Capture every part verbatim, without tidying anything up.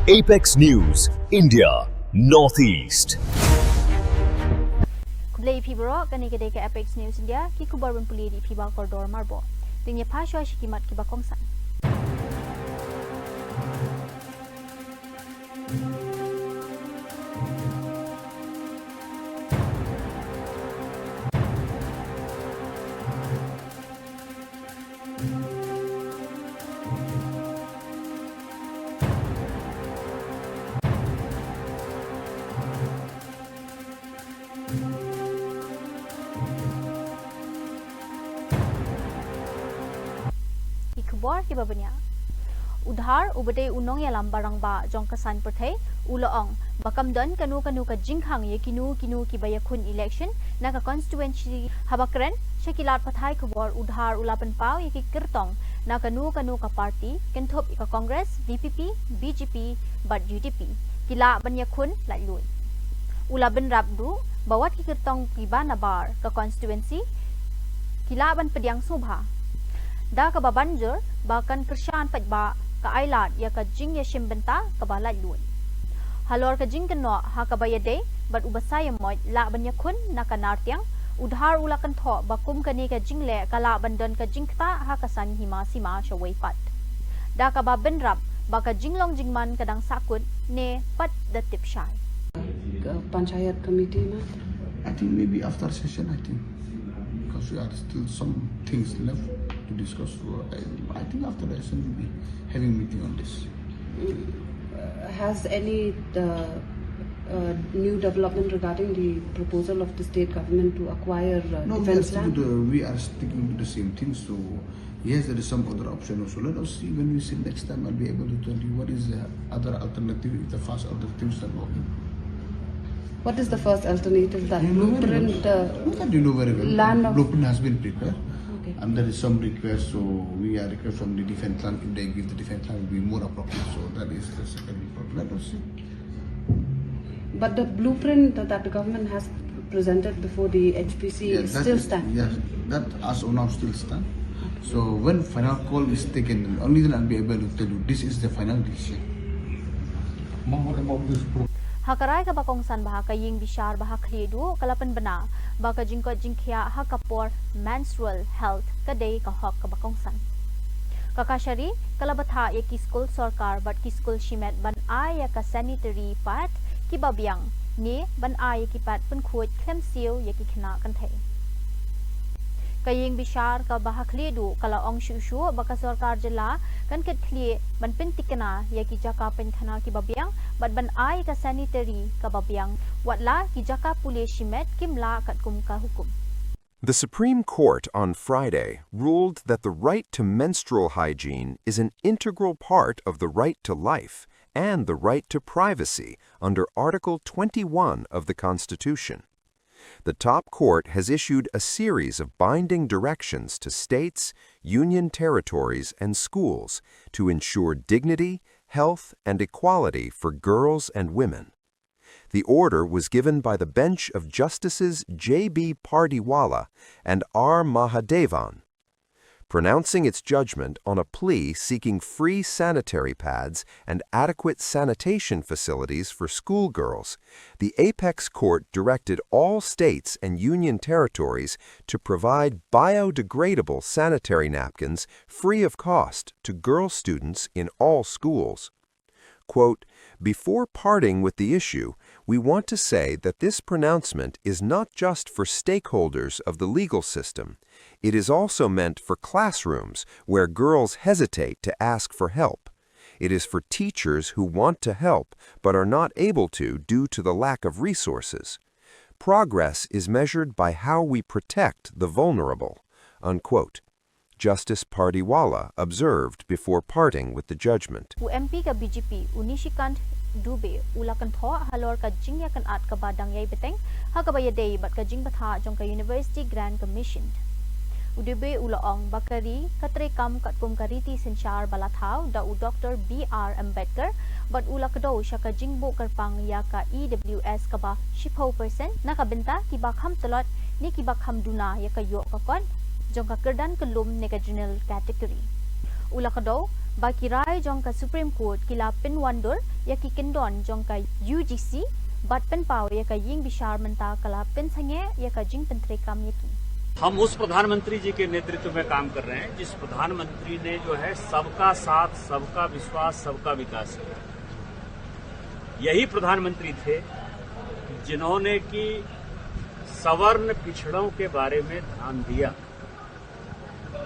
Apex News, India, Northeast. Khublei ïa phi baroh, kane ka dei ka Apex News India, ki khubor ban pule da i Phi Bakordor Marbor. Te ngin ïa phai shuwa sha ki mat kiba kongsan. Ki khubor kiba bniah. U Dhar uba dei u nongïalam ba rangbah jong ka saiñ pyrthei u la ong ba kam don kano kano ka jingkhang ïa kino kino kiba ïakhun election na ka constituency. Haba kren sha ki lad pathai khubor, u Dhar u la pynpaw ïa ki kyrtong na kano kano ka party, kynthup ïa ka Congress, V P P, B J P bad U D P, ki lah ban ïakhun laitluid. U la bynrap ruh ba wat ki kyrtong kiba nabar ka constituency ki lah ban pdiang sngewbha. Da kaba ban jur ba kan kyrshan paidbah ka ailad ïa ka jingïashim bynta kaba laitluid. Halor ka jingkynnoh ha kaba ïadei bad u Basaiawmoit lah ban ïakhun na ka Nartiang, u Dhar u la kynthoh ba kum kane ka jingleh ka lah ban don ka jingktah ha ka saiñ hima sima shawei pat. Da kaba bynrap ba ka jinglong jingman ka dang sahkut ne pat da tip shai. Ka Panchayat Committee ma? I think maybe after session, I think. Because we are still some things left to discuss. So I, I think after the session we'll be having meeting on this. Uh, has any uh, uh, new development regarding the proposal of the state government to acquire uh, No, we are defense still land? The, we are sticking to the same thing. So yes, there is some other option also. Let us see when we sit next time. I'll be able to tell you what is the other alternative if the first alternative is not working. What is the first alternative? That You know very blueprint, well. uh, No, that you know very well. Land of Blueprint has been prepared. Okay. And there is some request, so we are request from the defense land. If they give the defense land, it will be more appropriate. So that is the second report. Let us see. But the blueprint that the government has presented before the H P C Yeah, that still is- stands. Yes, that as of now still stand. So when final call is taken, only then I'll be able to tell you this is the final decision. More about this pro- Ha ka rai kaba kongsan bha, ka ïing bishar ba ha Khliehduh ka la pynbna ba ka jingkoit jingkhiah ha ka por menstrual health ka dei ka hok kaba kongsan. Ka Kashari ka la bthah ïa ki skul sorkar bad ki skul shimet ban ai ïa ka sanitary pad kiba biang ne ban ai ïa ki pad pynkhuid khlem siew ïa ki khynnah kynthei. Ka ïing bishar kaba ha Khliehduh ka la ong shuh shuh ba ka sorkar jylla kan kit khlieh ban pyntikna ïa ki jaka painkhana kiba biang bad ban ai ka sanitary kaba biang, wat la ki jaka pule shimet kim lah katkum ka hukum. The Supreme Court on Friday ruled that the right to menstrual hygiene is an integral part of the right to life and the right to privacy under Article twenty-one of the Constitution. The top court has issued a series of binding directions to states, union territories, and schools to ensure dignity, health, and equality for girls and women. The order was given by the bench of Justices J B Pardiwala and R Mahadevan, pronouncing its judgment on a plea seeking free sanitary pads and adequate sanitation facilities for schoolgirls. The apex court directed all states and union territories to provide biodegradable sanitary napkins free of cost to girl students in all schools. Quote, "Before parting with the issue, we want to say that this pronouncement is not just for stakeholders of the legal system. It is also meant for classrooms where girls hesitate to ask for help. It is for teachers who want to help but are not able to due to the lack of resources. Progress is measured by how we protect the vulnerable," unquote, Justice Pardiwala observed before parting with the judgment. U M P ka B J P, u Nishikant Dubey, u la kynthoh halor ka jingïakynad kaba dang ïai bteng ha kaba ïadei bad ka jingbthah jong ka University Grant Commission. U Dubey u la ong ba ka ri ka treikam katkum ka riti synshar ba la thaw da u Doctor B R Ambedkar, bad u la kdew sha ka jingbuh kyrpang ïa ka E W S kaba shiphew percent na ka bynta kiba kham tlot ne kiba kham duna ïa ka ïoh ka kot jong ka kyrdan kyllum ne ka general category. U la kdew Ba ki rai jong ka Supreme Court ki la pynwandur ïa ki kyndon jong ka U G C bad pynpaw ïa ka ïing bishar mynta ka la pynsangeh ïa ka jingpyntreikam ïa ki. हम उस प्रधानमंत्री जी के नेतृत्व में काम कर रहे हैं, जिस प्रधानमंत्री ने जो है सबका साथ, सबका विश्वास, सबका विकास किया। यही प्रधानमंत्री थे जिन्होंने कि सवर्ण पिछड़ों के बारे में ध्यान दिया।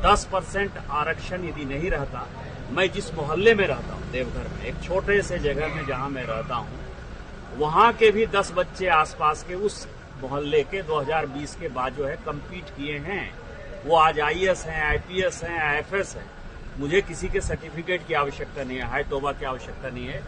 दस परसेंट आरक्षण यदि नहीं रहता, मैं जिस मोहल्ले में रहता हूँ देवघर में, एक छोटे से जगह में जहाँ मैं रहता हूँ, वहाँ के भी दस बच्चे आसपास के उस मोहल्ले के दो हज़ार बीस के बाद जो है कम्पीट किए हैं, वो आज आईएएस हैं, आईपीएस हैं, आईएफएस हैं। मुझे किसी के सर्टिफिकेट की आवश्यकता नहीं है, हाय तौबा की आवश्यकता नहीं है।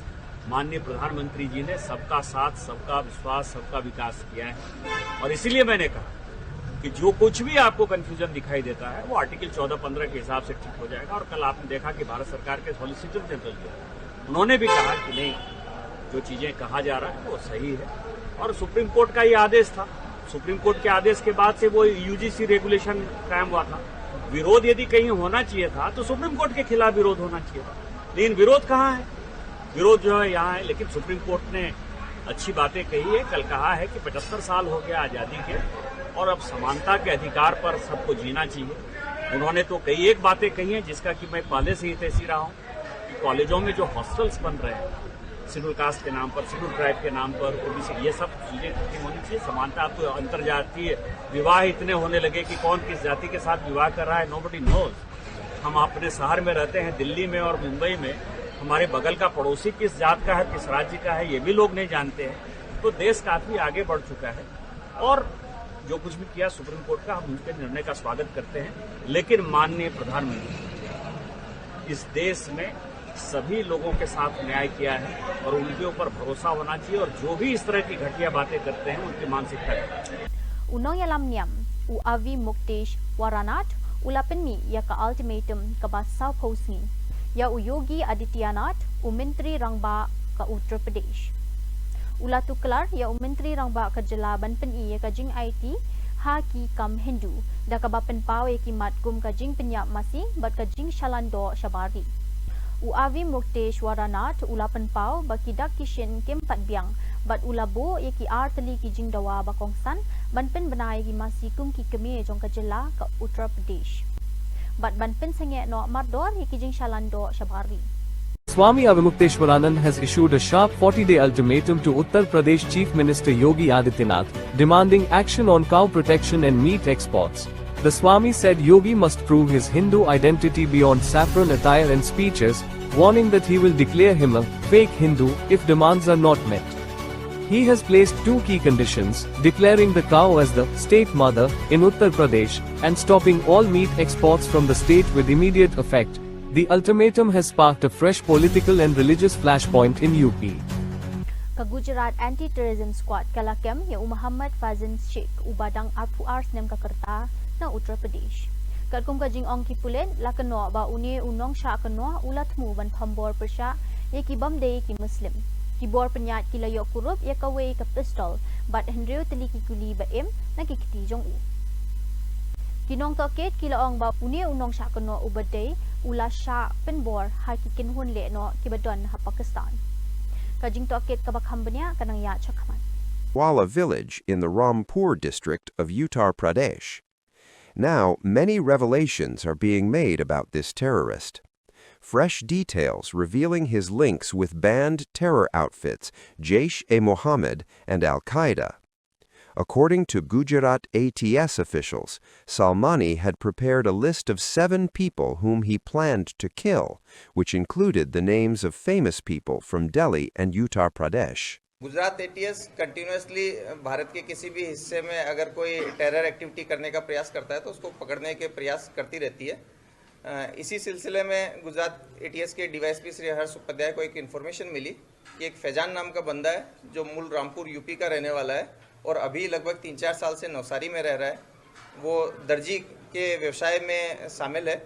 माननीय प्रधानमंत्री जी ने सबका साथ, सबका विश्वास, सबका विकास किया है और इसीलिए मैंने कहा कि जो कुछ भी आपको कन्फ्यूजन दिखाई देता है वो आर्टिकल चौदह पंद्रह के हिसाब से ठीक हो जाएगा। और कल आपने देखा कि भारत सरकार के सॉलिसिटर जनरल जो है उन्होंने भी कहा कि नहीं, जो चीजें कहा जा रहा है वो सही है और सुप्रीम कोर्ट का ये आदेश था। सुप्रीम कोर्ट के आदेश के बाद से वो यूजीसी रेगुलेशन कायम हुआ था। विरोध यदि कहीं होना चाहिए था तो सुप्रीम कोर्ट के खिलाफ विरोध होना चाहिए था, लेकिन विरोध कहाँ है? विरोध जो है यहाँ है। लेकिन सुप्रीम कोर्ट ने अच्छी बातें कही है। कल कहा है कि पचहत्तर साल हो गया आज़ादी के और अब समानता के अधिकार पर सबको जीना चाहिए। उन्होंने तो कई एक बातें कही हैं जिसका कि मैं पहले से हितैषी रहा हूँ कि कॉलेजों में जो हॉस्टल्स बन रहे हैं शेड्यूल कास्ट के नाम पर, शेड्यूल ट्राइब के नाम पर, ओबीसी, ये सब चीजें खत्म होनी चाहिए। समानता, अब तो अंतरजातीय विवाह इतने होने लगे कि कौन किस जाति के साथ विवाह कर रहा है, nobody knows। हम अपने शहर में रहते हैं, दिल्ली में और मुंबई में, हमारे बगल का पड़ोसी किस जात का है, किस राज्य का है, ये भी लोग नहीं जानते हैं। तो देश काफी आगे बढ़ चुका है और जो कुछ भी किया सुप्रीम कोर्ट का, हम उनके निर्णय का स्वागत करते हैं। लेकिन माननीय प्रधानमंत्री, इस देश में सभी लोगों के साथ न्याय किया है और उनके ऊपर भरोसा होना चाहिए और जो भी इस तरह की घटिया बातें करते हैं उनकी मानसिकता। U nongïalam niam, u Avi Muktesh Waranath, u la pynmih ïa ka ultimatum kaba sawphew sngi ïa u Yogi Adityanath, u Myntri Rangbah ka Uttar Pradesh. U la tuklar ïa u Myntri Rangbah ka jylla ban pyni ïa ka jingaiti ha ki kam Hindu, da kaba pynpaw ïa ki mat kum ka jingpynïap masi bad ka jingshalan doh shabar ri. U Avi Muktesh Waranath u la pynpaw ba ki dak ki shin kim pat biang bad u la buh ïa ki ar tylli ki jingdawa ba kongsan ban pynbna ïa ki masi kum ki kmie jong ka jylla ka Uttar Pradesh bad ban pynsangeh noh mardor ïa ki jingshalan doh shabar ri. Swami Avimukteshwaranand has issued a sharp forty-day ultimatum to Uttar Pradesh Chief Minister Yogi Adityanath, demanding action on cow protection and meat exports. The Swami said Yogi must prove his Hindu identity beyond saffron attire and speeches, warning that he will declare him a fake Hindu if demands are not met. He has placed two key conditions, declaring the cow as the state mother in Uttar Pradesh and stopping all meat exports from the state with immediate effect. The ultimatum has sparked a fresh political and religious flashpoint in U P. Ka Gujarat Anti-Terrorism Squad ka la kem ïa u Muhammad Fazin Sheikh, uba dang arphew ar snem ka rta, na Uttar Pradesh. Katkum ka jingong ki pulit, la kynnoh ba une u nongshah kynnoh u la thmu ban thombor pyrshah ïa ki bym dei ki Muslim. Ki bor pynïaid ki la ïoh kurup ïa kawei ka pistol bad hynriew tylli ki kuli ba im na ki kti jong u. Ki nongtohkit ki la ong ba une u nongshah kynnoh uba dei u la shah pynbor ha ki kynhun lehnoh kiba don ha Pakistan. Ka jingtohkit kaba kham bniah ka nang ïaid shakhmat. Wala village in the Rampur district of Uttar Pradesh. Now, many revelations are being made about this terrorist. Fresh details revealing his links with banned terror outfits Jaish-e-Mohammed and Al Qaeda. According to Gujarat A T S officials, Salmani had prepared a list of seven people whom he planned to kill, which included the names of famous people from Delhi and Uttar Pradesh. गुजरात एटीएस कंटिन्यूअसली भारत के किसी भी हिस्से में अगर कोई टेरर एक्टिविटी करने का प्रयास करता है तो उसको पकड़ने के प्रयास करती रहती है। अ, इसी सिलसिले में गुजरात एटीएस के डीवाईएसपी श्री हर्ष उपाध्याय को एक इन्फॉर्मेशन मिली कि एक फैजान नाम का बंदा है जो मूल रामपुर यूपी का रहने वाला है और अभी लगभग तीन चार साल से नौसारी में रह रहा है। वो दर्जी के व्यवसाय में शामिल है।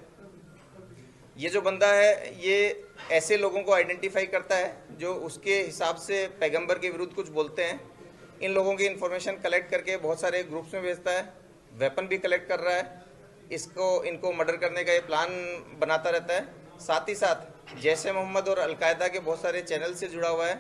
ये जो बंदा है, ये ऐसे लोगों को आइडेंटिफाई करता है जो उसके हिसाब से पैगंबर के विरुद्ध कुछ बोलते हैं। इन लोगों की इन्फॉर्मेशन कलेक्ट करके बहुत सारे ग्रुप्स में भेजता है, वेपन भी कलेक्ट कर रहा है, इसको, इनको मर्डर करने का ये प्लान बनाता रहता है। साथ ही साथ जैश ए मोहम्मद और अलकायदा के बहुत सारे चैनल से जुड़ा हुआ है।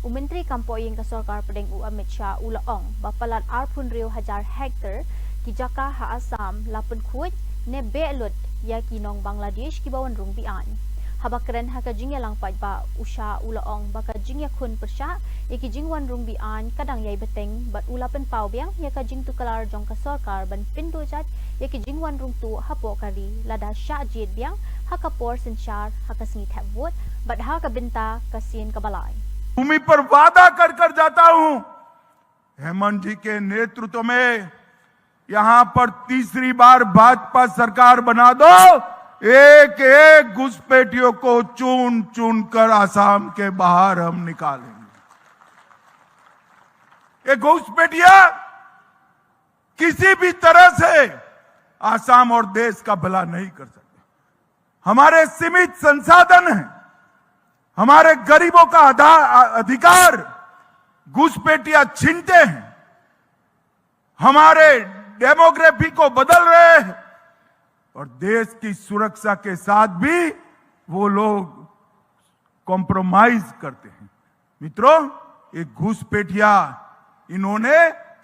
U Myntri Kam Pohïing ka Sorkar Pdeng u Amit Shah u la ong ba palat arphew hynriew hajar hektar ki jaka ha Assam la pynkhuid ne beh lut ïa ki nong Bangladesh kiba wan rung be-aiñ. Haba kren ha ka jingïalang paidbah, u Shah u la ong ba ka jingïakhun pyrshah ïa ki jingwan rung be-aiñ ka dang ïai bteng bad u la pynpaw biang ïa ka jingtuklar jong ka sorkar ban pynduh jait ïa ki jingwan rung tuh hapoh ka ri lada shah jied biang ha ka por synshar ha ka sngi thep vote bad ha ka bynta ka sien kaba lai. भूमि पर वादा कर कर जाता हूं, हेमंत जी के नेतृत्व में यहां पर तीसरी बार भाजपा सरकार बना दो, एक एक घुसपैठियों को चुन चुन कर आसाम के बाहर हम निकालेंगे। ये घुसपैठिया किसी भी तरह से आसाम और देश का भला नहीं कर सकते। हमारे सीमित संसाधन हैं, हमारे गरीबों का आधा-, अधिकार घुसपैठिया छीनते हैं, हमारे डेमोग्राफी को बदल रहे हैं और देश की सुरक्षा के साथ भी वो लोग कॉम्प्रोमाइज करते हैं। मित्रों, ये घुसपैठिया, इन्होंने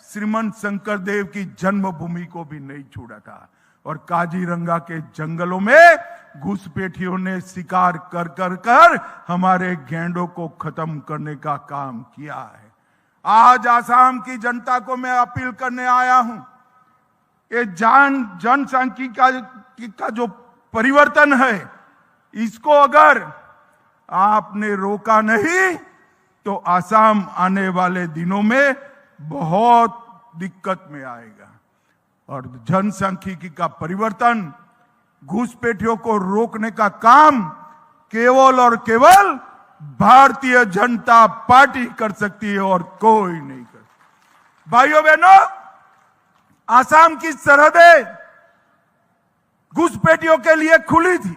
श्रीमंत शंकर देव की जन्मभूमि को भी नहीं छोड़ा था और काजीरंगा के जंगलों में घुसपैठियों ने शिकार कर कर कर हमारे गैंडों को खत्म करने का काम किया है। आज आसाम की जनता को मैं अपील करने आया हूं, ये जान जनसांख्यिकी का, का जो परिवर्तन है, इसको अगर आपने रोका नहीं तो आसाम आने वाले दिनों में बहुत दिक्कत में आएगा। और जनसांख्यिकी का परिवर्तन, घुसपैठियों को रोकने का काम केवल और केवल भारतीय जनता पार्टी कर सकती है और कोई नहीं कर। भाइयों बहनों, आसाम की सरहदें घुसपैठियों के लिए खुली थी।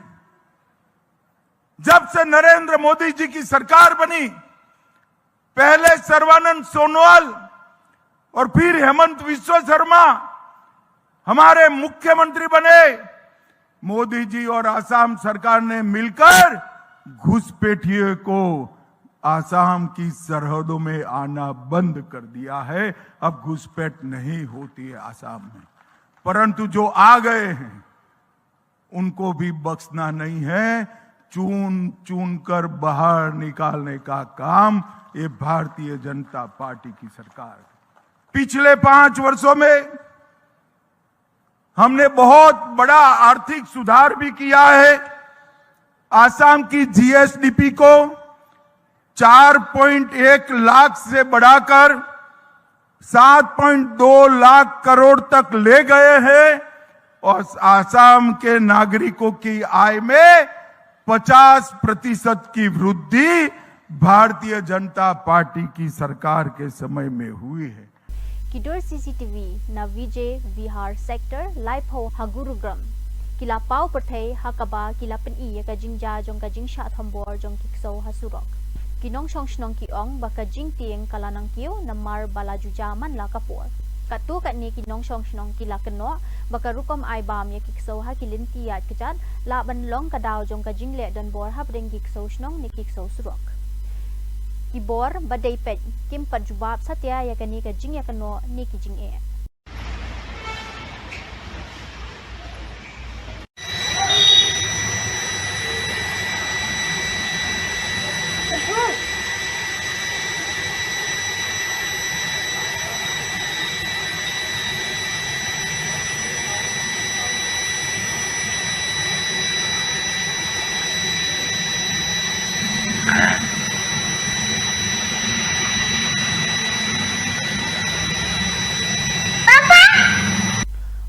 जब से नरेंद्र मोदी जी की सरकार बनी, पहले सर्बानंद सोनोवाल और फिर हेमंत विश्व शर्मा हमारे मुख्यमंत्री बने, मोदी जी और आसाम सरकार ने मिलकर घुसपैठियों को आसाम की सरहदों में आना बंद कर दिया है। अब घुसपैठ नहीं होती है आसाम में, परंतु जो आ गए हैं, उनको भी बख्शना नहीं है। चुन चुन कर बाहर निकालने का काम ये भारतीय जनता पार्टी की सरकार। पिछले पांच वर्षों में हमने बहुत बड़ा आर्थिक सुधार भी किया है। आसाम की जीएसडीपी को चार पॉइंट एक लाख से बढ़ाकर सात पॉइंट दो लाख करोड़ तक ले गए हैं और आसाम के नागरिकों की आय में पचास प्रतिशत की वृद्धि भारतीय जनता पार्टी की सरकार के समय में हुई है। Ki dur CCTV na Vijay Vihar sector laiphew ha Gurugram ki la paw pyrthei ha kaba ki la pyni ïa ka jingjia jong ka jingshah thombor jong ki ksew ha surok. Ki nongshong shnong ki ong ba ka jingtieng ka la nang kiew namar ba la ju jia man la ka por. Katto katne ki nongshong shnong ki la kynnoh ba ka rukom ai bam ïa ki ksew ha ki lynti ïaid kjat lah ban long ka daw jong ka jingleh donbor hapdeng ki ksew shnong ne ki ksew surok. Ki bor ba dei peit kim pat jubab satia ïa kane ka jingïakynnoh ne ki jingeh.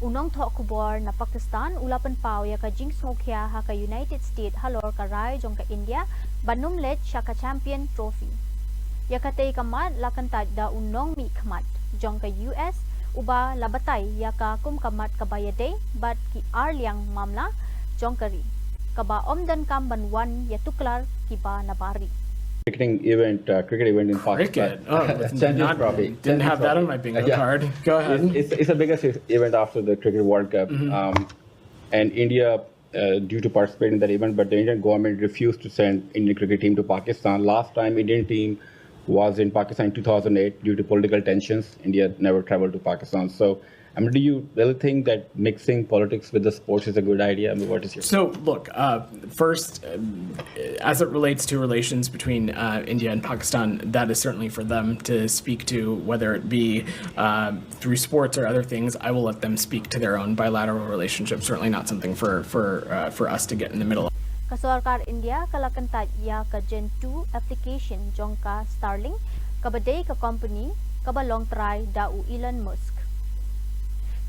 U nongthoh khubor na Pakistan u la pynpaw ïa ka jingsngewkhia ha ka United States halor ka rai jong ka India ban ym leit sha ka Champion Trophy. Ïa katei ka mat la kyntait da u nongmihkhmat jong ka U S uba la batai ïa ka kum ka mat kaba ïadei bad ki arliang mamla jong ka ri kaba ym donkam ban wan ïatuklar kiba na bar ri. Cricketing event, uh, cricket event in Pakistan. Cricket? Oh, Champions not, Trophy. Didn't Champions have that on Trophy. My bingo Yeah. Card. Go ahead. It's, it's, it's the biggest e-, event after the Cricket World Cup. Mm-hmm. Um, And India, uh, due to participate in that event, but the Indian government refused to send Indian cricket team to Pakistan. Last time Indian team was in Pakistan in two thousand eight due to political tensions. India never traveled to Pakistan. So, I mean, do you really think that mixing politics with the sports is a good idea? I mean, what is your So, look, uh, first, um, as it relates to relations between uh, India and Pakistan, that is certainly for them to speak to, whether it be uh, through sports or other things. I will let them speak to their own bilateral relationship. Certainly not something for for uh, for us to get in the middle of. Ka sorkar India ka la kyntait ïa ka Gen two application jong ka Starlink, kaba dei ka company kaba long trai da u Elon Musk.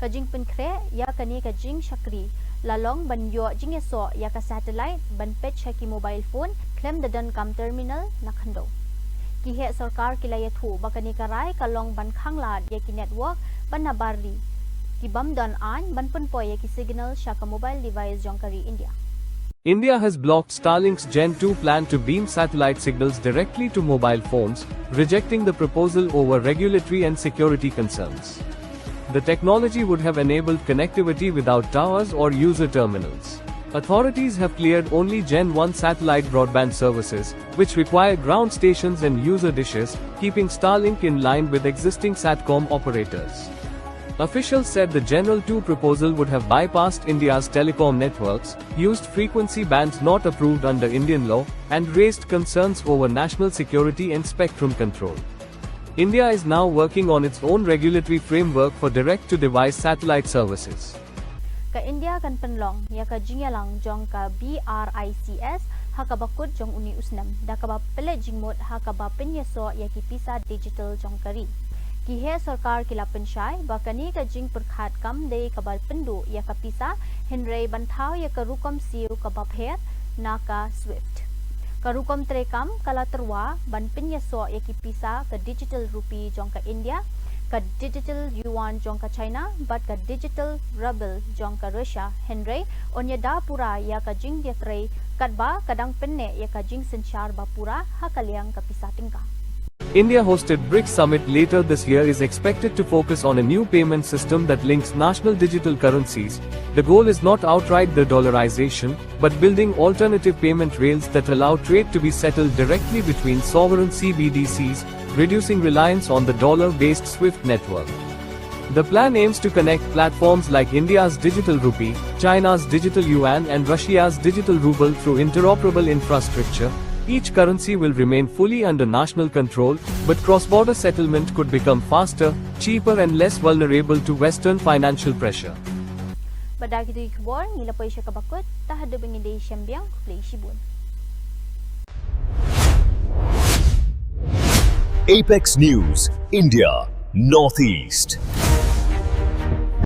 Ka jingpynkhreh ïa kane ka jingshakri la long ban ïoh jingïasoh ïa ka satellite ban peit sha ki mobile phone khlem da donkam terminal na khyndew. Ki heh sorkar ki la ïathuh ba kane ka rai ka long ban khanglad ïa ki network ba nabar ri, ki bym don aiñ ban pynpoi ïa ki signal sha ka mobile device jong ka ri India. India has blocked Starlink's Gen two plan to beam satellite signals directly to mobile phones, rejecting the proposal over regulatory and security concerns. The technology would have enabled connectivity without towers or user terminals. Authorities have cleared only Gen one satellite broadband services, which require ground stations and user dishes, keeping Starlink in line with existing satcom operators. Officials said the General two proposal would have bypassed India's telecom networks, used frequency bands not approved under Indian law, and raised concerns over national security and spectrum control. India is now working on its own regulatory framework for direct to device satellite services. Ka India kan pynlong ïa ka jingïalang jong ka BRICS ha kaba kut jong une u snem da kaba pynleit jingmut ha kaba pynïasoh ïa ki pisa digital jong ka ri. Ki heh sorkar ki la pynshai ba kane ka jingpyrkhat kam dei kaba pynduh ïa ka pisa, hynrei ban thaw ïa ka rukom siew kaba pher na ka SWIFT. Ka rukom treikam ka la tyrwa ban pynïasoh ïa ki pisa ka digital rupee jong ka India, ka digital yuan jong ka China bad ka digital ruble jong ka Russia, hynrei yn ïada pura ïa ka jingdiatrei katba ka dang pynneh ïa ka jingsynshar ba pura ha ka liang ka pisa tyngka. India hosted BRICS summit later this year is expected to focus on a new payment system that links national digital currencies. The goal is not outright de-dollarization, but building alternative payment rails that allow trade to be settled directly between sovereign C B D Cs, reducing reliance on the dollar-based SWIFT network. The plan aims to connect platforms like India's digital rupee, China's digital yuan, and Russia's digital ruble through interoperable infrastructure. Each currency will remain fully under national control, but cross-border settlement could become faster, cheaper, and less vulnerable to Western financial pressure. Bad da kito ki khubor ngi la poi sha kaba kut, ta haduh ba ngin ïa shem biang, khublei shibun. Apex News, India, Northeast.